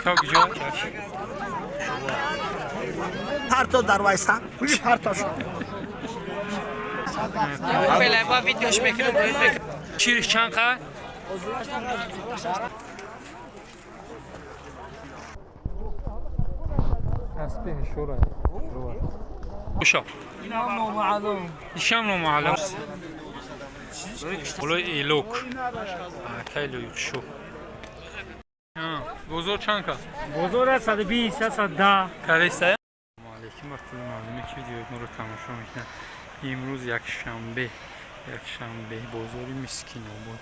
То куҷо? Парто дар вайса. Куҷи парто шуд. Шириш чанд қа? Ушо. Ишам номаълум. Болои элок. Акай лоиқ шу. Бозор чанд ка? Бозор 120, 110. Кареста? Алейкум ва кулли мардуме, ки видеои моро тамошо мекунанд. Имрӯз якшанбе, якшанбе, бозори Мискинобод.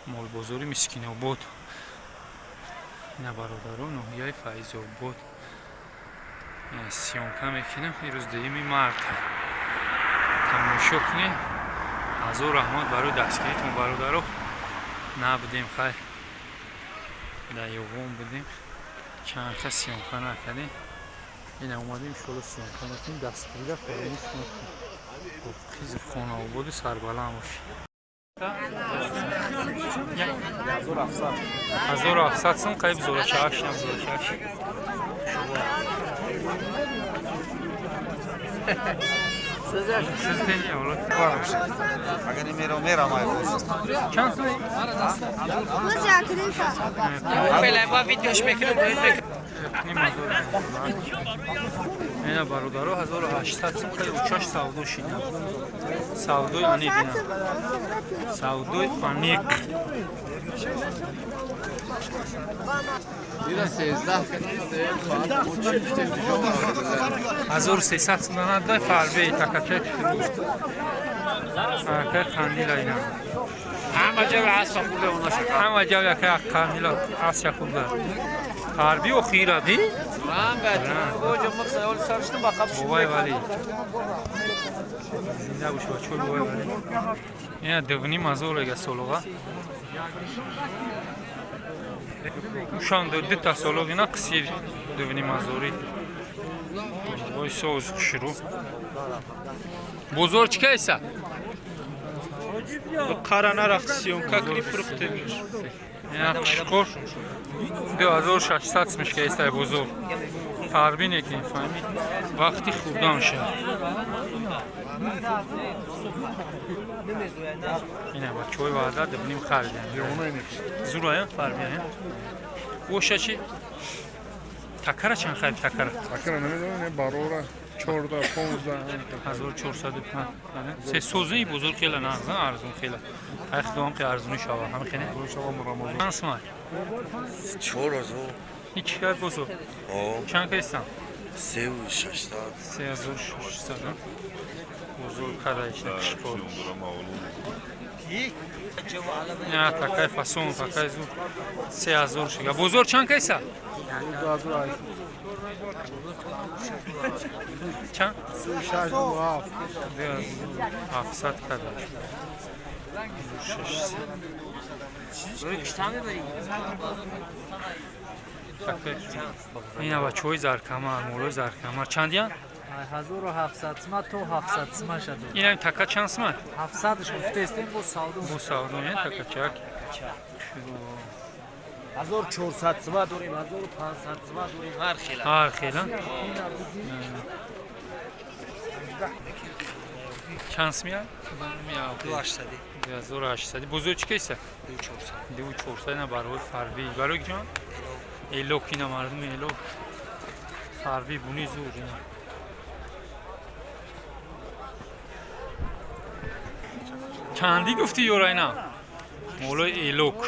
Молбозори Мискинобод. Ина, бародаро, ноҳияи Файзобод. Съёмка мекунем. Имрӯз 2 март. Тамошо кунед. Ҳазор раҳмат барои дастгиритон, бародаро. Набудем, хай. Дар ёвон будем. Чанд ка съёмка накардем. Ина омадем, иншоалло, съёмка мекунем. Дастгирида фаромӯш накунем. Хизр хонаободу сарбаланд бошед. 1700 сум қайб зорачааш, на зорачааш. Сизден авлод. Агар мерам, мерам ай боз. Чанд сум? Ним ҳазор. Ина, бародаро, 1800 сум хеле учаш савдо шида. Савдои аниқ ина. Савдои аниқ. Ира 13 кати 1300 сум надай фарбе такачак шурӯ. Акай қандила ина. Ҳама ҷо асба хубе она шака. Ҳама ҷо яка қандила асша хуб дор. Фарби охира ди? Ман ба боҷо мақсад ол сарштум ба қаб. Бобай вали. Зинда бош, бачо, бобай вали. Ина 2500 эга солуға. Ушан дута солуғ ина қисир 2500-и. Бой соз хушру. Бозор чӣ кайса? Қара нарафт, съёмка кри, фурӯхтемиш. Ина қишқор 2600 сумиш кайса бозор. Фарби некин фаҳмид. Вақти хурдан шуд. Ина бачаҳои ваъда дувним харидем. Зурая фарбия. Оша чи? Такара чанд харид такара? Такара намедонам, не барора 14, 15. 1405. Се созуи бузург хела нағз, арзун хела. Ай худовам ки арзуни шава, ҳам хене. Шава Рамазон. Чанд сумай? 4000. Ҳеч кард бозор. Чанд кайстан? 3600. 3600. Бузург када ична қишқор. Не, такай фасон, такай зур. 3000 шига. Бозор чанд кайса? Чанд? 700 када. 600. Ина бачаҳои заркамар, молои заркамар. Чандиян? 1700 сма то 700 сма шад. Ина така чанд сма? 700-ш гуфтестем, бо савдо. Бо савдо, ин такачак. 1400 сма дорем, 1500 сма дорем, ҳар хела. Ҳар хела. Чанд смия? 2800. 2800. Бузург чӣ кайса? 2400. 2400 ина барои фарби. Барои ҷон? Элок, ина мардуми элок. Фарби буни зур ина. Чандӣ гуфтӣ ёра ина? Молои элок.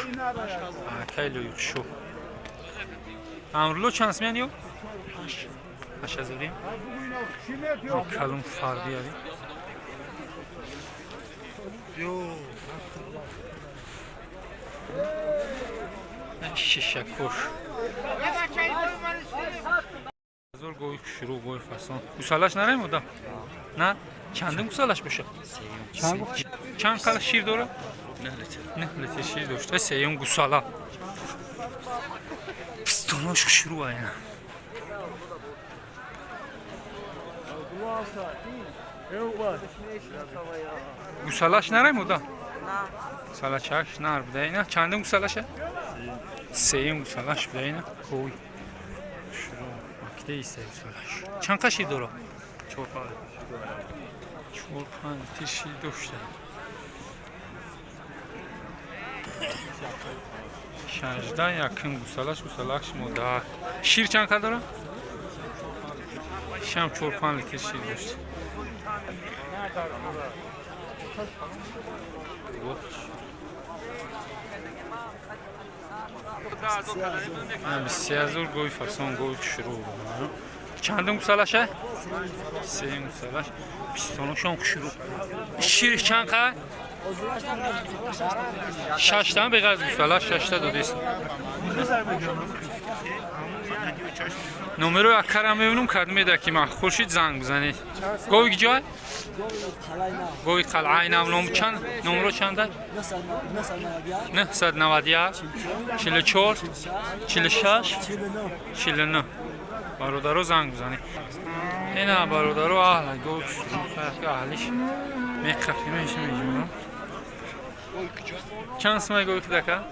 Акай лоиқ шу. Амрулло чанд смиян ё? 8000. Калон фарби ари. Шишакош. Ҳазор гови шурӯъ, гови фасон. Гусалаш нараем ода? На? Чандум гусалаш боша? Чанд қала шир дора? 9 литр шир дошта, сеюм гусала. Пистонош шурӯъ ая. Гусалаш нараем ода? Гусалачаш нар буда ина. Чандум гусалаша? Сеюм гусалаш буда ина. Ой. Шуро. Макида иста гусалаш. Чанд қа шир дора? 4-5 литр шир дошта. 16 якум гусалаш, гусалаш модар. Шир чанд қа дора? Шам 4-5 литр шир дошта. 23 000 гови фасон, гови хушрӯ. Чандум гусалаша? Сеюм гусалаш. Пистоношон хушрӯ. Шир чанд қа? Шаштан беғарз гусалаш шашта додест. Номеро аккара мебинум, кадмеда ки ман хуршид занг бизанед. Гови ҷой? Гови Қалъаи Нав. Ном чанд? Номро чанда? 991 44 46 49. Бародаро, занг бизанед. Ина, бародаро, аҳла гови аҳлиш меқапимеш меҷунам. Чанд сумай гови худака?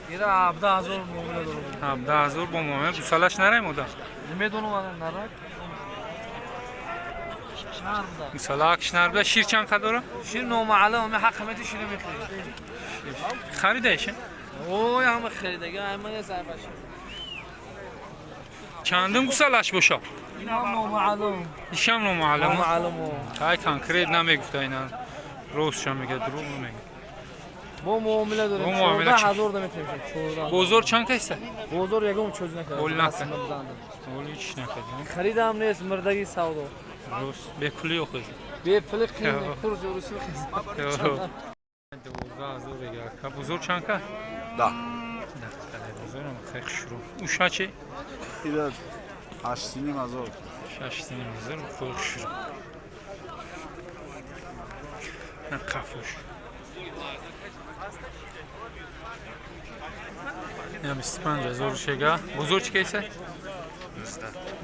Ира 17 000 муомила дорам. 17 000 бо муомила. Гусалаш нарай мода? Намедонам, ана нарак. Нармда. Гусалакш нар буда. Шир чанд қа дора? Шир номаълум, ами ҳақ қимати шири мехӯрӣ. Харидаиша? Ой, ҳама харидаги, ама нест айбаш. Чандум гусалаш боша? Инам номаълум. Ишам номаълум. Номаълум. Ай, конкрет намегуфта ина. Ростша мега, дурӯғ намега. Бо муомила дорем. Бо муомила. 14 000 да метавонем. 14. Бозор чанд кайста? Бозор ягон чиз накард. Бол накард. Оли ҳеч накард. Харидам нест, мурдаги савдо. Рост, бепули охир. Бепули қин, курс руси. 12 000 ега. Бозор чанд ка? Да. Да, кадай бозорам хеле хушрӯ. Уша чи? Ира 8,5 ҳазор. 6,5 ҳазор, хеле хушрӯ. На қафуш. Я 25 000 шега. Бозор чӣ кейсе?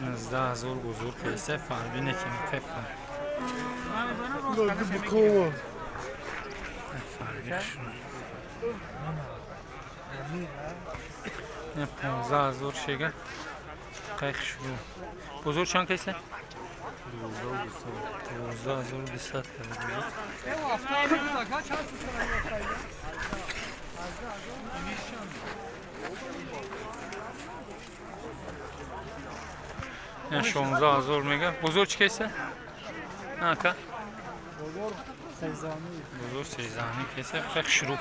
19 000 бозор кейсе. Фарбине ки мекай фар. Фарби хушрӯ. 15 000 шега. Қай хушрӯ. Бозор чанд кейсе? 12 200 када бозор. Я 16 000 мега. Бозор чӣ кейсе? Ака? Бозор сездаҳни кейсе. Хеле хушрӯ.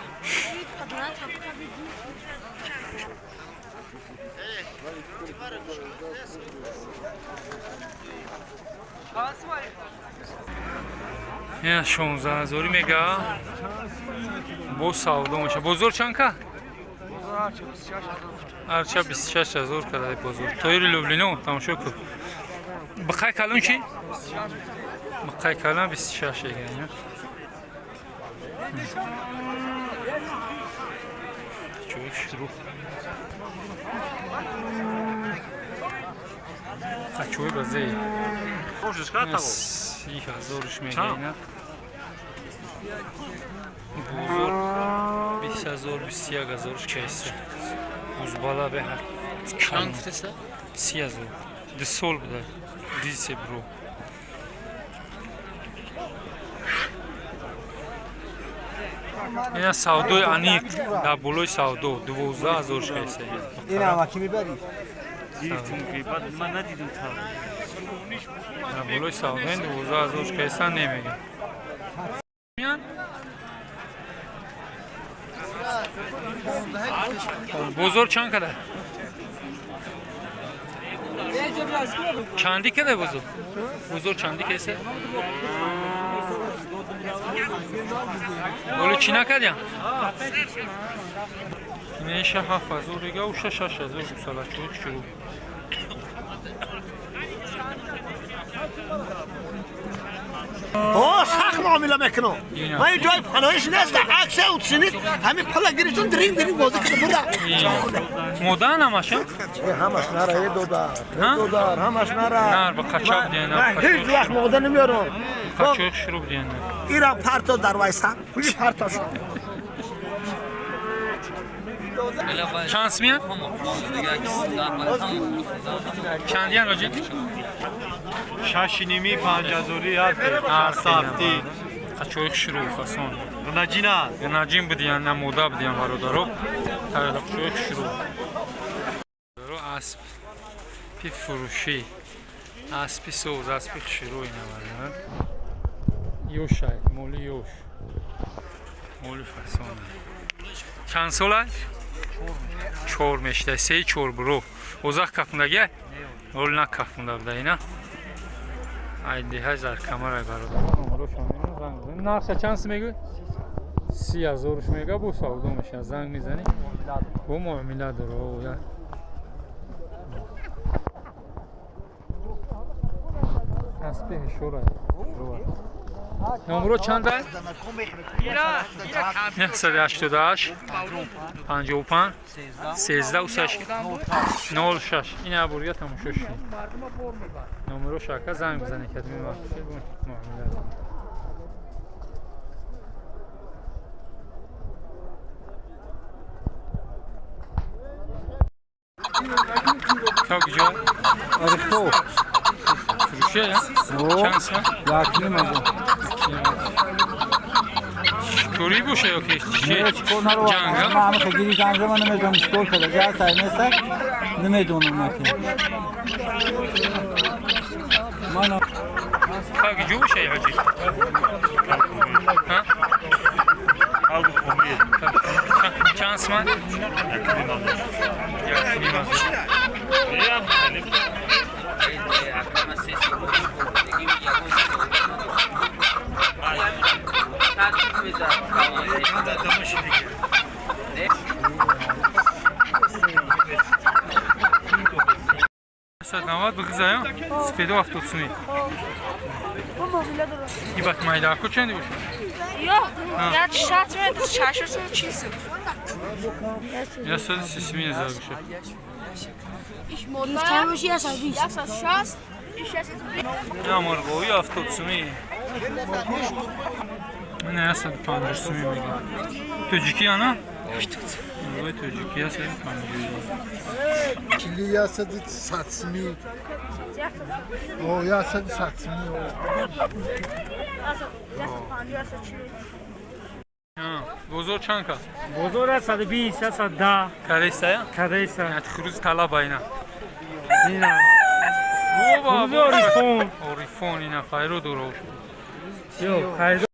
Я 16 ҳазорӣ мега. Бо савдо меша. Бозор чанд ка? Арча 26 000 кадай бозор. Тоири Люблино тамошо кун. Бақай калон чи? Бақай калон 26 еган. Чӯй шурӯ. Қачӯй базей. 30 ҳазорш мега. Бозор 20 000, 21 ҳазор чайса. Бузбала беҳад. Чанд гуфтеса? 30 000. 2 сол буда. Дисе бро. Ина савдои аниқ дар болои савдо 12 000 шайса. Ина ки мебарӣ? Ман надидам та. Дар болои савдои 12 000 шайса немега. Миян? Бозор чанд када? Чанди када бозор? Бозор чанди кесе? Оле чӣ накардям? Неша 7000 рига, уша 6000 гусалачӯ шурӯъ. О, сахт муомила мекунам. Ман ҷои паноҳиш нест, акса утсинит, ҳамин пула гирифтум, дринг дринг бозӣ кунам бурда. Модан ҳамаша? Ҳамаш нара, е додар. Ҳа? Додар, ҳамаш нара. Нар ба қачоб диена. Ман ҳеҷ вақт мода намеёрам. Қачоқ шурӯъ диена. Ира парто дар вайса. Пули парто шуд. Чанд смия? Чандиян роҷи? Шашиними панҷазори ҳар сафти. Қачои хушрӯ фасон. Наҷина. Наҷин будиян, намода будиян, бародаро. Қачои хушрӯ. Асп пи фурӯшӣ. Аспи соз, аспи хушрӯ ина, бародар. Ёшай, моли ёш. Моли фасон. Чанд сола? Чор мешта, се чор буро. Озақ кафундагия? Ол на кафунда буда ина. Ай деҳай заркамарай, бародар. Нарха чанд си мегӯй? 30 000-уш мега, бо савдо меша. Занг мезанӣ, бо муомила дора. Аспи ҳешора. Номро чанда? 988 55 13 06. Ин абурга тамошо шуд. Номро шака занг бизанед, кадми вақт муомила дора. То куҷо? Арихто. Фурӯше? Чанд сом? 1,5 ҳазор. Шикорӣ боша ё ки чи? Чикор наро. Ҷанга? Ман ҳама гири ҷанга, ман намедонам чикор карда. Га сай неста. Намедонам наки. Ман Та куҷо боша, ҳоҷӣ? Ҳа? Албу помир. Чанд соман? 1,5 ҳазор. 1,5 ҳазор. Ям, хеле. 190 бигзая, сифеду 70 сумӣ. Ибат майдаку чанди боша? Ё, я шат метр, шашурсум чисум. 130 сумӣ ҳазор боша. 160. Амарғои 70 сумӣ. Ина 150 сумӣ мега. Тоҷикӣ ана? Мурғои тоҷикӣ 150. Чили 100 сумӣ. О, 100 сумӣ. Бозор чанд кас? Бозор 120, 110. Каресая? Кадеса. Хурӯзи талаба ина. Ина. Боба. Хурӯзи орифон. Орифон ина хайро дуро. Ё, хайр.